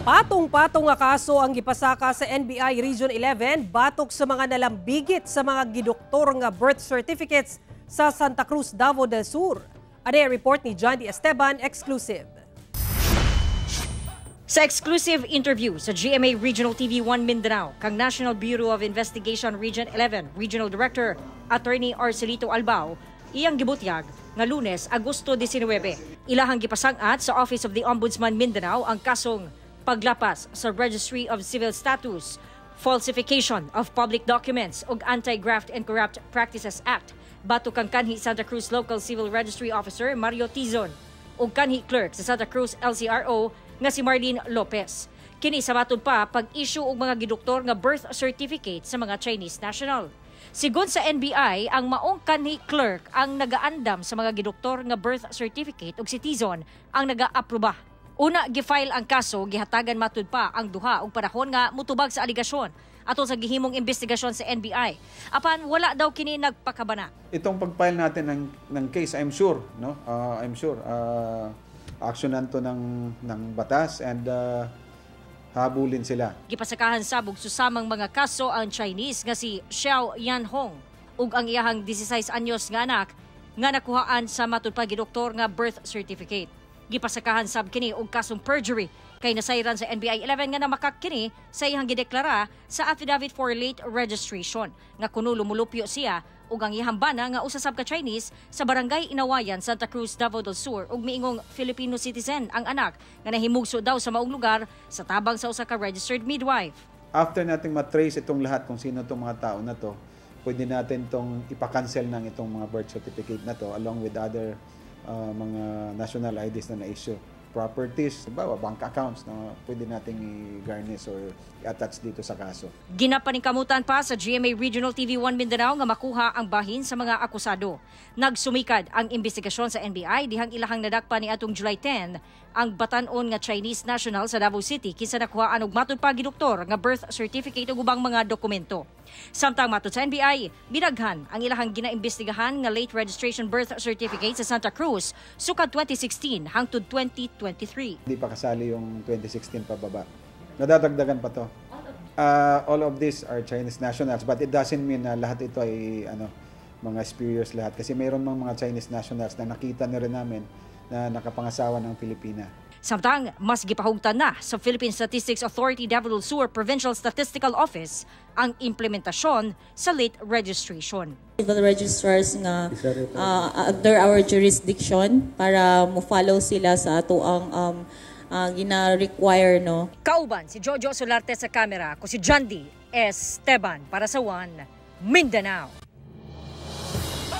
Patong-patong nga kaso ang gipasaka sa NBI Region 11 batok sa mga nalambigit sa mga gidoktor nga birth certificates sa Santa Cruz, Davao del Sur. Ane report ni John D. Esteban, exclusive. Sa exclusive interview sa GMA Regional TV 1 Mindanao, kang National Bureau of Investigation Region 11 Regional Director Attorney Arcelito Albao, iyang gibutyag nga Lunes, Agosto 19, ilahang gipasang-at sa Office of the Ombudsman Mindanao ang kasong paglapas sa Registry of Civil Status, falsification of public documents ug Anti-Graft and Corrupt Practices Act batok kang kanhi Santa Cruz Local Civil Registry Officer Mario Tizon ug kanhi clerk sa Santa Cruz LCRO nga si Marlene Lopez. Kini sa matud pa pag-issue og mga gidoktor nga birth certificate sa mga Chinese national. Sigon sa NBI, ang maong kanhi clerk ang nagaandam sa mga gidoktor nga birth certificate ug si Tizon ang nag-aaproba. Una gifile ang kaso, gihatagan matud pa ang duha og panahon nga mutubag sa aligasyon atol sa gihimong investigasyon sa NBI. Apan wala daw kini nagpakabana. Itong pag-file natin ng case, I'm sure, no? I'm sure actionan to ng batas and habulin sila. Gipasakahan sab og susamang mga kaso ang Chinese nga si Xiao Yanhong ug ang iyahang 16 anyos nga anak nga nakuhaan sa matud pa gidoktor nga birth certificate. Gipasakahan sab kini og kasong perjury kay nasayran sa NBI 11 nga namakak kini sa iyang gideklara sa affidavit for late registration nga kuno lumulupyo siya ug ang iyang bana nga usa sab ka Chinese sa Barangay Inawayan, Santa Cruz, Davao del Sur ug miingong Filipino citizen ang anak nga nahimugso daw sa maong lugar sa tabang sa usa ka registered midwife. After nating matrace itong lahat kung sino itong mga tao na to, pwede natin itong ipakancel ng itong mga birth certificate na to along with other mga national IDs na na-issue. Properties, halimbawa, bank accounts na pwede nating i-garnish or i-attach dito sa kaso. Ginapaningkamutan pa sa GMA Regional TV 1 Mindanao nga makuha ang bahin sa mga akusado. Nagsumikad ang investigasyon sa NBI dihang ilahang nadakpa ni atong July 10 ang batan-on nga Chinese national sa Davao City kinsa nakuhaan og matud pa gidoktor nga birth certificate ug ubang mga dokumento. Samtang matud sa NBI, binaghan ang ilahang ginaimbestigahan nga late registration birth certificate sa Santa Cruz sukad 2016 hangtod 2023. Hindi pa kasali yung 2016 pababa. Nadadagdagan pa to. All of these are Chinese nationals, but it doesn't mean na lahat ito ay ano, mga spurious lahat kasi mayroon mga Chinese nationals na nakita na rin namin na nakapangasawa ng Pilipina. Samtang mas gipahugtan na sa Philippine Statistics Authority Davao del Sur Provincial Statistical Office ang implementasyon sa late registration. Civil registrars nga under our jurisdiction para mo follow sila sa ato ang gina-require, no. Kauban si Jojo Solarte sa kamera, ko si Jandy Esteban para sa One Mindanao.